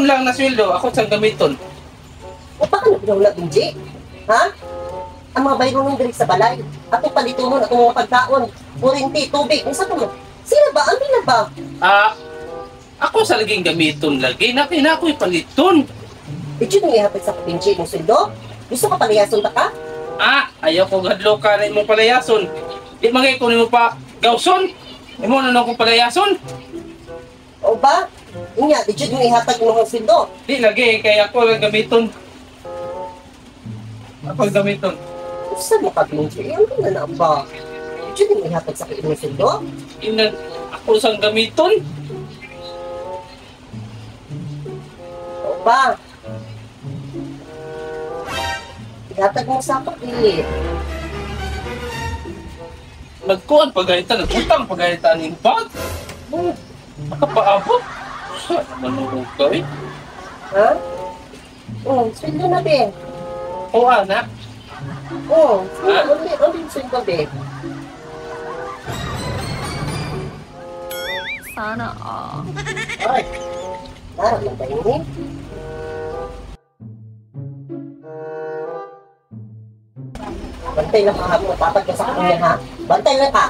Gamiton lang na sweldo, ako sang gamiton. O baka na pinahula, Benji? Ha? Ang mga bayro nung diri sa balay. Atong palitunon, atong mga pagkaon, kurinti, tubig, unsa to mo? Sila ba? Ang pila ba? Ah, ako sa laging gamiton lagi. Na kina ako'y paliton. Di jud mo ihatag sa Benji imong sweldo? Gusto ka palayason ta ka? Ah, ayaw ko gadlo ka na imong palayason. Di magay ko nimo pa gawson. Imo na nung palayason. O ba? Unya, di jud mo ihatag imong sweldo. Di lagi kay ako lang gamiton. Ako ang gamiton. Unsa mo ka, Benji? Ang pila na ba? Di jud mo ihatag sa imong sweldo? Ina ako sang gamiton. O ba? Ihatag mo sa ako, dili. Nagkuan pagayta, nagutang pagayta ning bag. Oh, nakapaabot. Sa naman ka eh. Ha? Oh, sweldo na, be. O ana, Oh, sweldo, only, only sweldo, be. Sana all. Ay, naroon lang ba yun eh? Bantay lang ka, ha? Matapag ka sa kanya, ha? Bantay lang ka!